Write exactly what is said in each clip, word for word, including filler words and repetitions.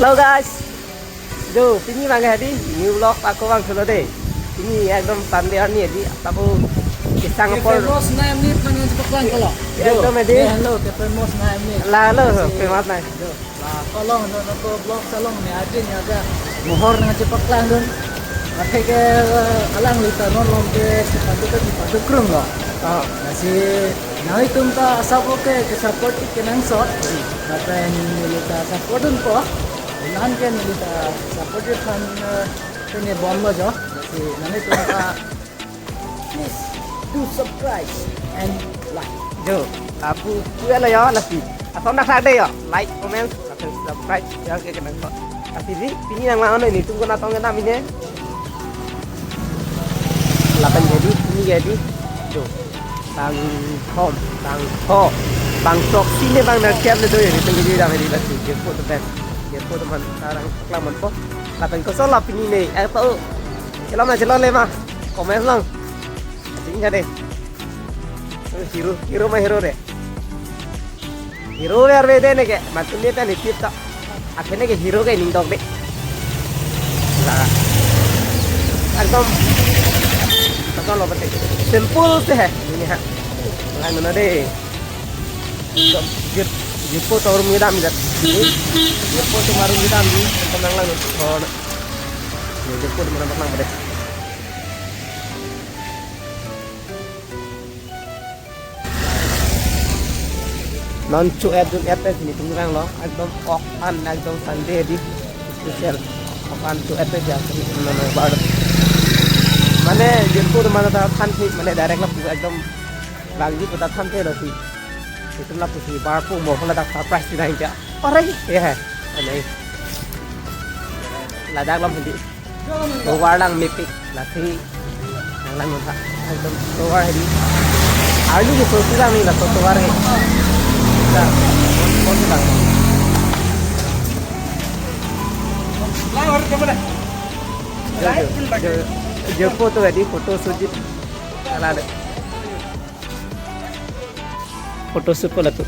Hello guys. Jo, pini abang hedi, new vlog ako abang thulo de. Pini ekdom Sunday arni hedi, ako kesang apor. Famous nai ni aphan nangchepaklang kolo. Ekdom hedi. Ya, hello, ke famous nai ni. La, hello, famous nai. Jo, la, kolo, no, no, ko vlog salong ni, ajin ya, ja. Mohor nangchepaklang dun. Atheke, eh, alangli ta non lom ke, sepatu ke, sepatu krung lo. Oh. Lasi, nanglitum ta asap oke, ke support kenangsot. Lapen neli ta support dunpo. Inan ke neli ta support aphan, eh, pine bomlo jo. Lasi nanglitum ta please do subscribe and like. Jo, lapu puya lo jo, lasi. Ason dak dak de jo. Like, comment, lapen subscribe. Jo, ke kenangsot. Lasi di, pini nanglang-o nelitum konat tong kedam ini. Lapen hedi, pini hedi. Jo. Bang thom, bang pho, bang throksi ne bang nerkep ne do ya, nelitum kejui dam hedi, lasi, Jirpo the best. Jirpo teman, sarang klang manpo. Lapen koson la pini ne, eh, to. Chelom na chelom le ma, comment lang. Asing ka de. Hero, hero ma hero de. Hero ver ve de ne ke, matun ne ta ne tip ta. Akhirnya ke hero ke ning dok de. La. Ekdom. Ekdom lo pate. Simple se hai. Ini ha. Lang na de. Ekdom jut, jut po to room kedam jat. Jut po to room kedam ni. Tenang lang. Oh, na. Jut po to room kedam de. Non cho-et dun-et pen nelitum rang lo, ekdom ok an, ekdom Sunday di special. Ok an cho-et pen ya, non, non, bar. Mane, Jirpo teman ta than thik, mane direct lapu ekdom bangji puta than thik lo si. Itum lapu si bar pu mo ladak surprise si dang ja. Ore, ya, anai. Ladak lom hedi. Tovar lang mepik, lasi nanglang nonta. Ekdom tovar hedi. Arlu ke sosi lang ni la tovar he. Sa, pon lang. Jo, jo, jo, jo, photo hedi, photo shoot ji. Ala de. Photo shoot ko latum.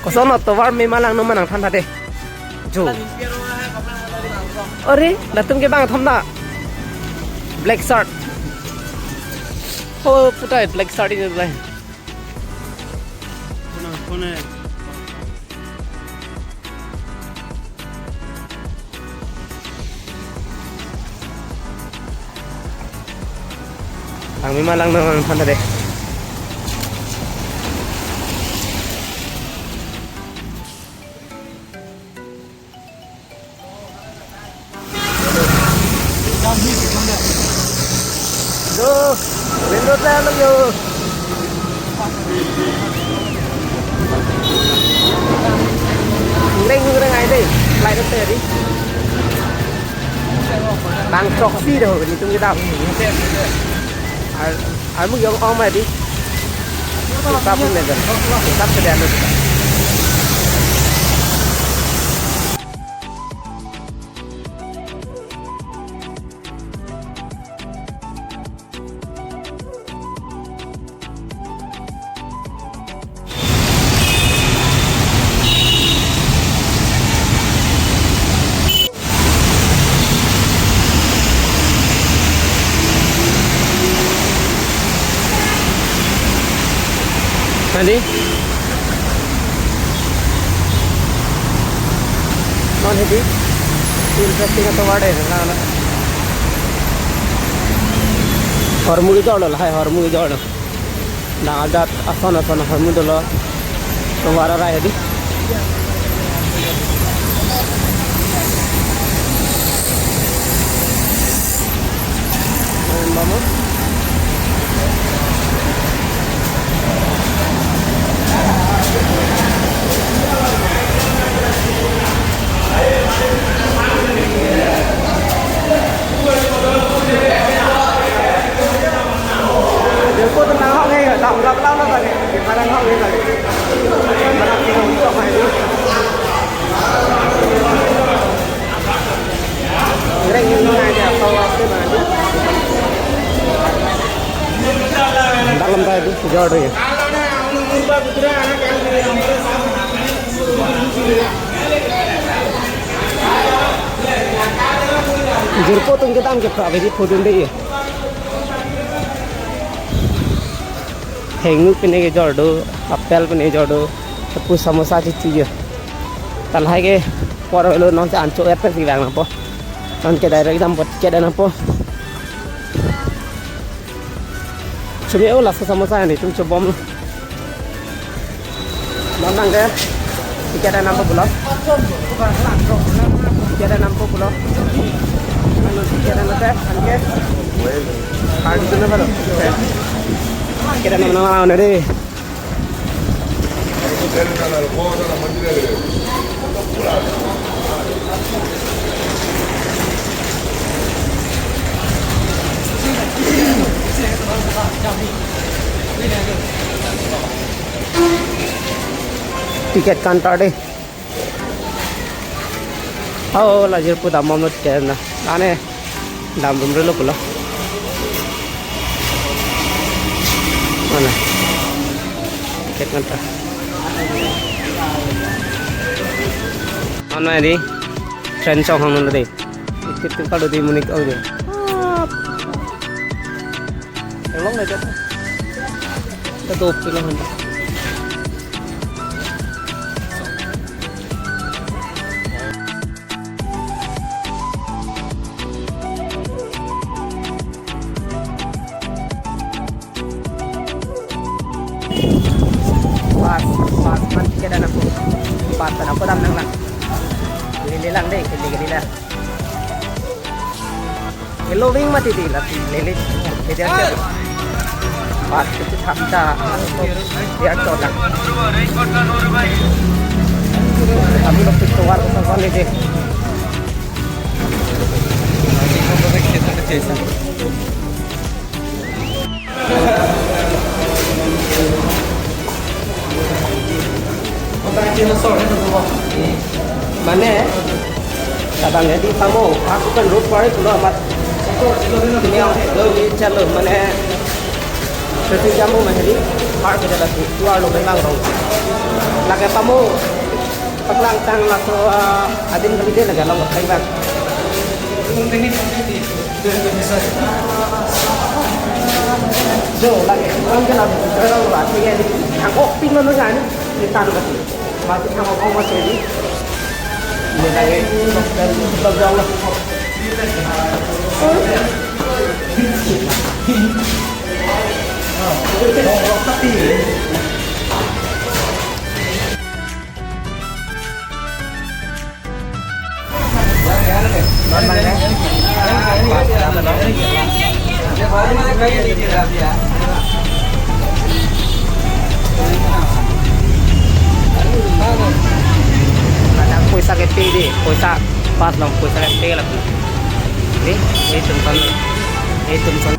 Koson no tovar me ma langno ma nangthan tha de. Jo. Ore, latum ke bang thom na. Black shirt. Oh, puta black shirt ini lai. Langme ma langno nangthan tha de. Yo, window ta lo yo. Ngreng ngreng ai de, light te di. Bang throksi do, nelitum kedam. Ar, armu jong ong ma di. Kita pun level. Kita sedang. Tadi? Non hedi. Interesting ato wade na na. Hormu ke jor lo, hai hormu ke jor lo. Dang ajat ason ason hormu dolo. Tovar arai hedi. Dalam tadi jor ya. Jirpo atum kedam ke prabedi phodun de. Hingno pine kejor do, apple pine kejor do, lapu samosa chichi jo. Ta lahai ke por lo, non si ancho et pensi vang nangpo. Non ke direct dampo, ticket dampo. Chumi o, laso samosa nelitum chobomlo. Non nang ke ticket dampo pulo. Ticket dampo pulo. Ticket dam ke, anke. Card itu na pulo. Ticket dam na, na, na, de. Ticket counter de. Oh, la jirpo damlo ticket na. Ane damdun relo pulo. Mana? Ticket counter. Mana di? Train chonghong nang de. Ticket tingkal di munik ong de. Elong na jat. Kita tuh pindah. Pas, pas, man ticket dampo. Pas, dampo, dam nanglang. Lele lang de, lele, lele lang. Hello, wing mati di, lati lele. Lele aja. Pas, itu thamta. Dia coba. Kami waktu keluar, keluar lele. Mane, tabang jadi pamo, aku kan road pare pulo amat. Ini yang lo ini chalo, mane, traffic jam mo mane di, park kita lagi, keluar lo memang rong. Lagi pamo, paklangtang laso, ah, adim kami dia lagi long kai bang. Jo, lagi, orang kenal, orang luar, sehingga di, ang okpin lo nunggu, ini tahan lagi. Masih sama kau masih di. Ini lagi, dan, dan, dan, Kadang poisa ke pe de, poisa pas long, poisa ke pe lang. Ni, ni tum ton, ni tum ton.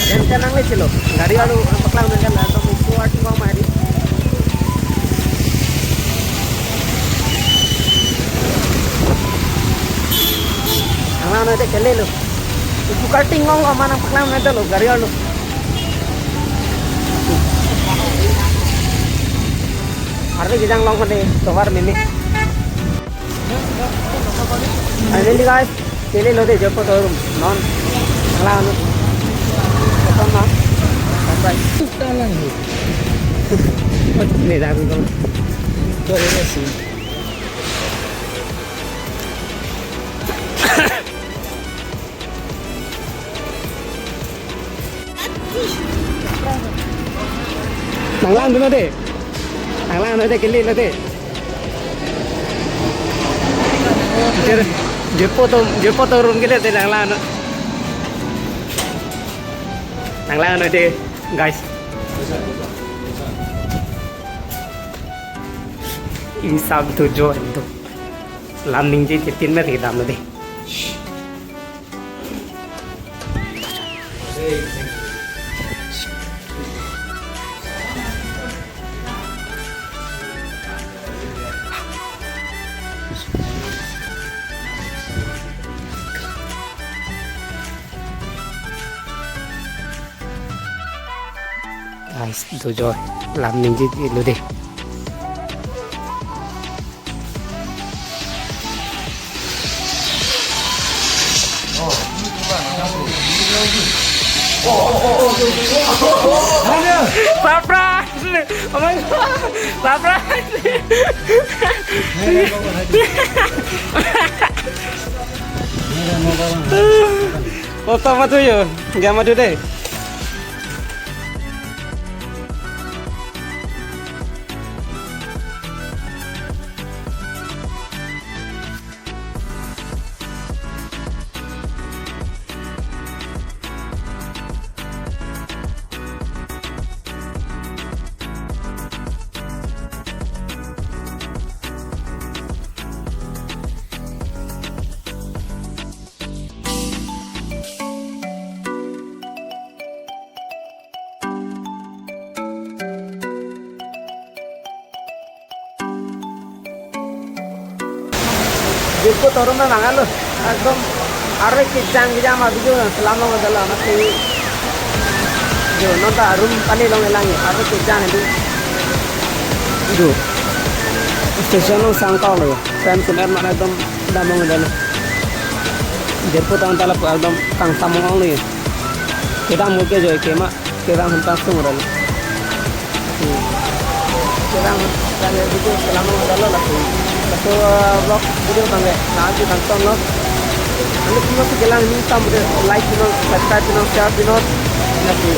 Jan jan nangle chelo. Gari arlo paklang nang jan, latum itu arti mau mari. Ang ano de kele lo. Itu karting ngong lo, mana paklang nang lo gari arlo. Arve kejang long kade, tovar meme. Finally guys, kele lo de Joypur showroom. Non, ala ano. Koson na? Right. Talang ni. Ni dah tu. Kau ini sih. Nanglang dulu deh. Nanglang dulu deh, kali dulu deh. Jir, jirpo to, jirpo to room kali deh, nanglang. Nanglang dulu deh, guys. Insap tu jo itu. Lam ningje tin met kedam dulu deh. Guys, tu jo lam ningje lo deh. Surprise! Oh my God! Surprise! Kota matu yo, gama tu deh. Jirpo torom na nangal lo. Ekdom arve kejang kejang ma video selam lo dala mati. Jo, non ta room pani long elang arve kejang itu. Jo. Station lo sangkau lo. Fan sun air mana ekdom damong dala. Jirpo torom ta lapu ekdom kangtam ong lo. Kedam mo ke jo ke ma. Kedam hum ta sung ran. Hmm. Kedam tanya video selama ada lo laku. Laku, eh, vlog video tangge. Nanti tangtong lo. Nanti kita si kelang ini tam de like pino, subscribe pino, share pino. Nanti.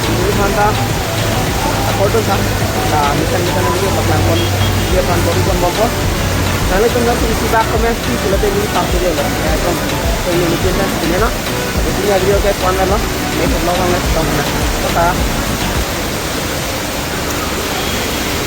Ini mantap. Support dun sa. Nah, misan misan video paklangpon, video paklangpon, pon, pon, pon. Nanti tum nanti isi bak comment sih, kalau tadi ini tam video lo. Ya, kan. Ini mungkin kan, ini no. Jadi, ini video ke kuan lo. Next vlog ang next vlog na. Tata.